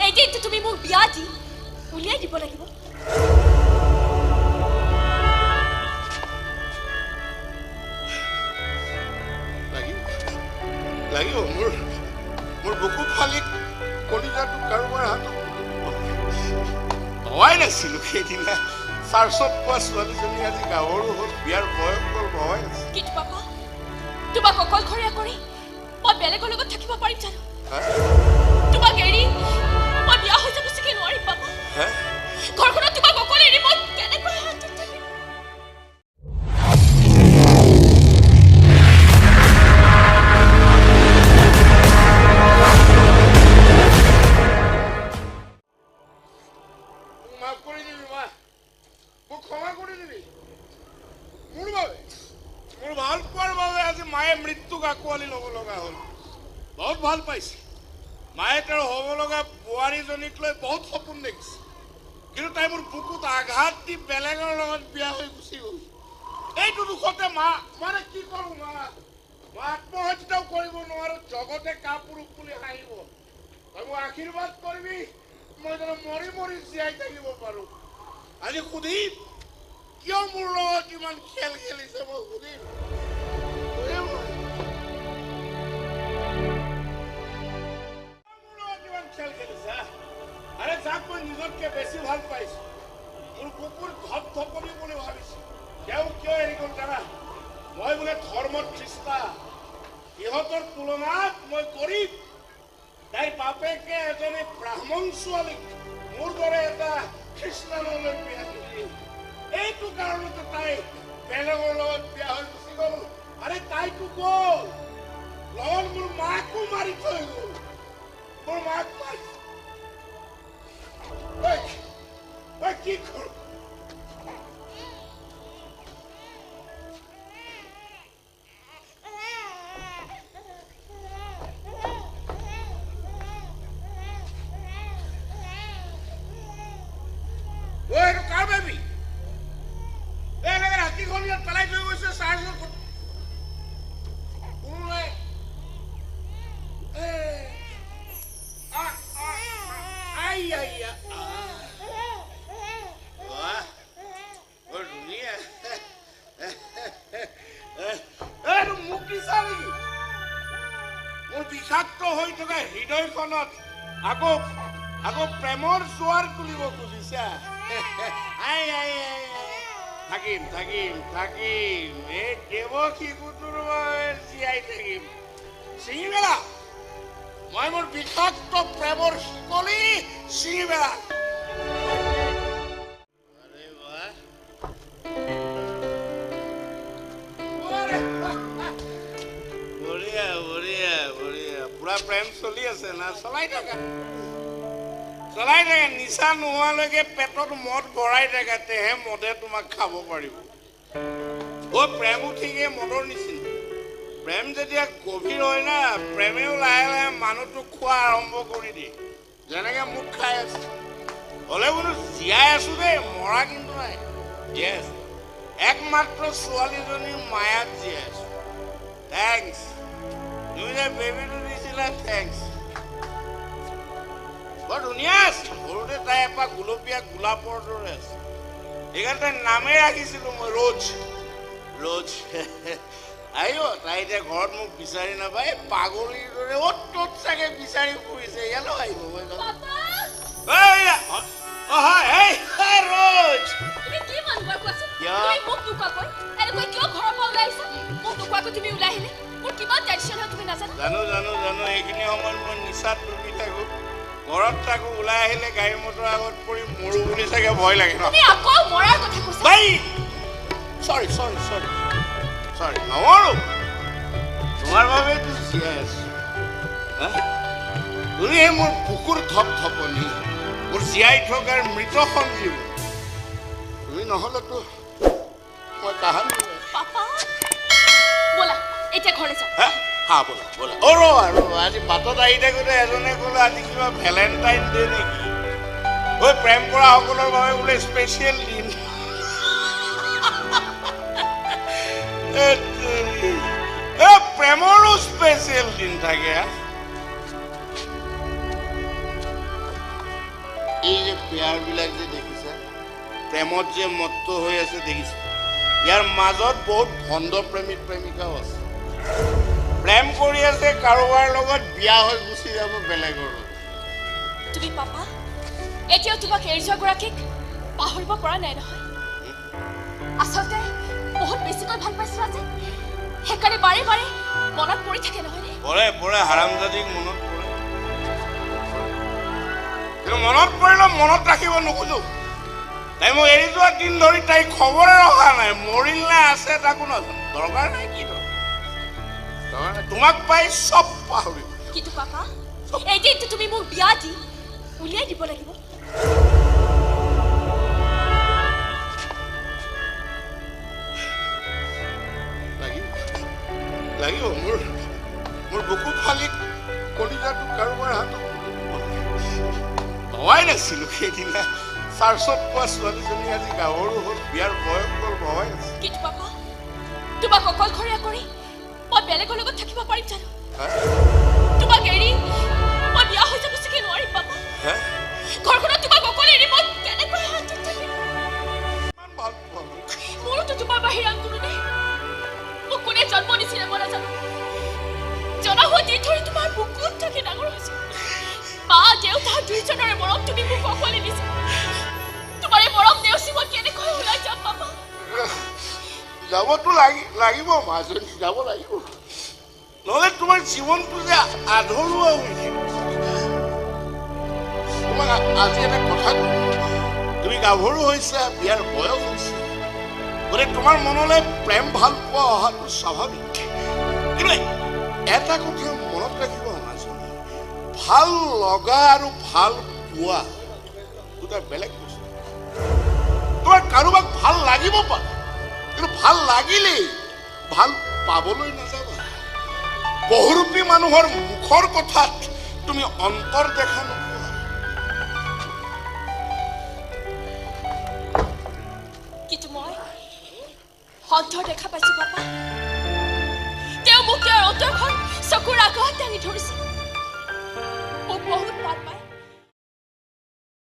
এদিনতো তুমি মোক বিয়া দি উলিয়াই দিব লাগিব। লাগিব লাগিব, মোৰ মোৰ বুকু ফালি কলিজাটো কাৰোবাৰ হাতত ভবাই নাছিলো। সেইদিনা চাৰ্চত পোৱা ছোৱালীজনী আজি গাভৰু হ'ল, বিয়াৰ বয়স হ'ল, ভবাই নাছিলো। কিন্তু পাপা, তোমাক অকলশৰীয়া কৰি মই বেলেগৰ লগত থাকিব পাৰিম জানো? তোমাক এৰি মই বিয়া হৈ যাব চাগে নোৱাৰিম পাপা। ঘৰখনত তোমাক অকলে এৰি মই কেনেকৈ শান্তিত থাকিম? মোক মাফ কৰি দিবি মা, মোক ক্ষমা কৰি দিবি। মোৰ বাবে, মোৰ ভাল পোৱাৰ বাবে আজি মায়ে মৃত্যুক আঁকোৱালি ল'ব লগা হ'ল। বহুত ভাল পাইছে মায়ে, তেওঁৰ হ'ব লগা বোৱাৰীজনীক লৈ বহুত সপোন দেখিছে, কিন্তু তাই মোৰ বুকুত আঘাত দি বেলেগৰ লগত বিয়া হৈ গুচি গ'ল। এইটো দুখতে মা, মানে কি কৰোঁ মা, মই আত্মহত্যাও কৰিব নোৱাৰো, জগতে কাপুৰুষ বুলি হাঁহিব। তই মোক আশীৰ্বাদ কৰিবি, মই জানো মৰি মৰি জীয়াই থাকিব পাৰোঁ। আজি সুধিম কিয় মোৰ লগত ইমান খেল খেলিছে, মই সুধিম। সুধিম মই। মোৰ লগত ইমান খেল খেলিছে, হা? আৰে যাক মই নিজতকে বেছি ভাল পাইছো, মোৰ বুকুৰ ধপ ধপনি বুলি ভাবিছো, তেওঁ কিয় এৰি গ'ল জানা? মই বোলে ধৰ্মত খ্ৰীষ্টান, সিহঁতৰ তুলনাত মই গৰীব। তাইৰ বাপেকে এজনী ব্ৰাহ্মণ ছোৱালীক মোৰ দৰে এটা খ্ৰীষ্টানলৈ বিয়া দিলে। এইটো কাৰণতে তাই বেলেগৰ লগত বিয়া হৈ গুচি গ'ল। আৰে তাইতো গ'ল, লগত মোৰ মাকো মাৰি থৈ গ'ল। মোৰ মাক মাৰি, ঐ, ঐ, কি কৰোঁ? ঐ, এইটো কাৰ বেবী? এই এনেকে ৰাতিখন ইয়াত পেলাই থৈ গৈছে, চাৰ্জত কোনো নাই। এ, আ, আ, আই, আই, আ, আ। বাহ, বৰ ধুনীয়া। এ, এইটো মোক দিছা নেকি? মোৰ বিষাক্ত হৈ থকা হৃদয়খনত আকৌ আকৌ প্ৰেমৰ জোৱাৰ তুলিব খুজিছা? আই আই আই আই, থাকিম থাকিম থাকিম, এই দেৱ শিশুটোৰ বাবে জীয়াই থাকিম। ছিঙি পেলা, মই মোৰ বিষাক্ত প্ৰেমৰ শিকলি ছিঙি পেলা। আৰে বাহ, আৰে বাহ। বঢ়িয়া বঢ়িয়া বঢ়িয়া, পুৰা প্ৰেম চলি আছে না? চলাই থাকা, চলাই থাকা, নিচা নোহোৱালৈকে পেটত মদ ভৰাই থাকা, তেহে মদে তোমাক খাব পাৰিব। অ, প্ৰেমো ঠিকেই মদৰ নিচিনা। প্ৰেম যেতিয়া গভীৰ হয় না, প্ৰেমেও লাহে লাহে মানুহটোক খোৱা আৰম্ভ কৰি দিয়ে, যেনেকে মোক খাই আছে। হ'লে বোলো জীয়াই আছো দেই, মৰা কিন্তু নাই, জীয়াই আছো। একমাত্ৰ ছোৱালীজনীৰ মায়াত জীয়াই আছো। Thanks, তুমি যে বেবীটো দিছিলা, thanks. বৰ ধুনীয়া আছিল সৰুতে, তাই এপাহ গুলপীয়া গোলাপৰ দৰে আছিল, সেইকাৰণে তাইৰ নামেই ৰাখিছিলো মই ৰ'জ। ৰ'জ আহিব, তাই এতিয়া ঘৰত মোক বিচাৰি নাপায়, পাগলীৰ দৰে অ'ত ত'ত চাগে বিচাৰি ফুৰিছে, ইয়ালৈও আহিব, মই জানো। পাপা! এইয়া, অ, অ, হয়, এই, এই, ৰ'জ। তুমি কি মানুহ বাৰু কোৱাচোন? কিয়? তুমি মোক নোকোৱাকৈ এনেকৈ কিয় ঘৰৰ পৰা ওলাই আহিছা? মোক নোকোৱাকৈ তুমি ওলাই আহিলে মোৰ কিমান টেনশ্যন হয় তুমি নাজানা? জানো জানো জানো, এইখিনি সময়ত মই নিচাত ডুবি থাকো, ঘৰত থাকো, ওলাই আহিলে গাড়ী মটৰ আগত পৰি মৰো বুলি চাগে ভয় লাগে ন? তুমি আকৌ মৰাৰ কথা কৈছা? বাই, চৰি চৰি চৰি চৰি, নমৰো, তোমাৰ বাবেতো জীয়াই আছো। হা? তুমি মোৰ বুকুৰ ধপ ধপনি, মোৰ জীয়াই থকাৰ মৃত সঞ্জীৱনী। তুমি নহ'লেতো মই কাহানি। পাপা, ব'লা এতিয়া ঘৰলৈ যাওঁ। হা হা, ব'লা ব'লা। অ, ৰ'বা ৰ'বা, আজি বাটত আহি থাকোঁতে এজনে ক'লে আজি কিবা ভেলেণ্টাইন ডে নেকি? ঐ, প্ৰেম কৰা সকলৰ বাবে বোলে স্পেচিয়েল দিন। এ, প্ৰেমৰো স্পেচিয়েল দিন থাকে, হা? এই যে পেয়াৰবিলাক যে দেখিছা, প্ৰেমত যে মত্ত হৈ আছে দেখিছা, ইয়াৰ মাজত বহুত ভণ্ড প্ৰেমিক প্ৰেমিকাও আছে। প্ৰেম কৰি আছে কাৰোবাৰ লগত, বিয়া হৈ গুচি যাব বেলেগৰ লগত। তুমি পাপা এতিয়াও তোমাক এৰি যোৱাগৰাকীক পাহৰিব পৰা নাই নহয়? আচলতে বহুত বেছিকৈ ভাল পাইছিলা যে, সেইকাৰণে বাৰে বাৰে মনত পৰি থাকে নহয়নে? পৰে পৰে, হাৰামজাদিক মনত পৰে। কিন্তু মনত পৰিলেও মনত ৰাখিব নোখোজো। তাই মোক এৰি যোৱা দিন ধৰি তাইৰ খবৰে ৰখা নাই, মৰিল নে আছে তাকো নাজানো। দৰকাৰ নাই, কি দৰকাৰ? তোমাক পাই চব পাহৰি। কিন্তু পাপা, এদিনতো তুমি মোক বিয়া দি উলিয়াই দিব লাগিব। লাগিব লাগিব, মোৰ মোৰ বুকু ফালি কলিজাটো কাৰোবাৰ হাতত ভবাই নাছিলো। সেইদিনা চাৰ্চত পোৱা ছোৱালীজনী আজি গাভৰু হ'ল, বিয়াৰ বয়স হ'ল, ভবাই নাছিলো। কিন্তু পাপা, তোমাক অকলশৰীয়া কৰি মই বেলেগৰ লগত থাকিব পাৰিম জানো? তোমাক এৰি মই বিয়া হৈ যাব চাগে নোৱাৰিম পাপা। ঘৰখনত তোমাক অকলে এৰি মই কেনেকৈ শান্তিত থাকিম? মোৰোতো তোমাৰ বাহিৰে আন কোনো নাই। মোক কোনে জন্ম দিছিলে মই নাজানো। জনা হোৱা দিন ধৰি তোমাৰ বুকুত থাকি ডাঙৰ হৈছো। মা দেউতা দুইজনৰে মৰম তুমি মোক অকলে দিছা। তোমাৰ এই মৰম নেওচি মই কেনেকৈ ওলাই যাম পাপা? যাবতো লাগিব মাজনী, যাব লাগিব। নহ'লে তোমাৰ জীৱনটো যে আধৰুৱা হৈ থাকিব। তোমাক আজি এটা কথা কওঁ, তুমি গাভৰু হৈছা, বিয়াৰ বয়স হৈছে, গতিকে তোমাৰ মনলৈ প্ৰেম ভাল পোৱা অহাটো স্বাভাৱিক। কিন্তু এটা কথা মনত ৰাখিব মাজনী, ভাল লগা আৰু ভাল পোৱা দুটা বেলেগ বস্তু। তোমাৰ কাৰোবাক ভাল লাগিব পাৰে, কিন্তু ভাল লাগিলেই ভাল পাবলৈ নাযাবা। বহুৰূপী মানুহৰ মুখৰ কথাত তুমি অন্তৰ দেখা নোপোৱা। কিন্তু মই অন্তৰ দেখা পাইছো পাপা। তেওঁ মোক তেওঁৰ অন্তৰখন চকুৰ আগত দাঙি ধৰিছিল। মোক বহুত ভাল পায়।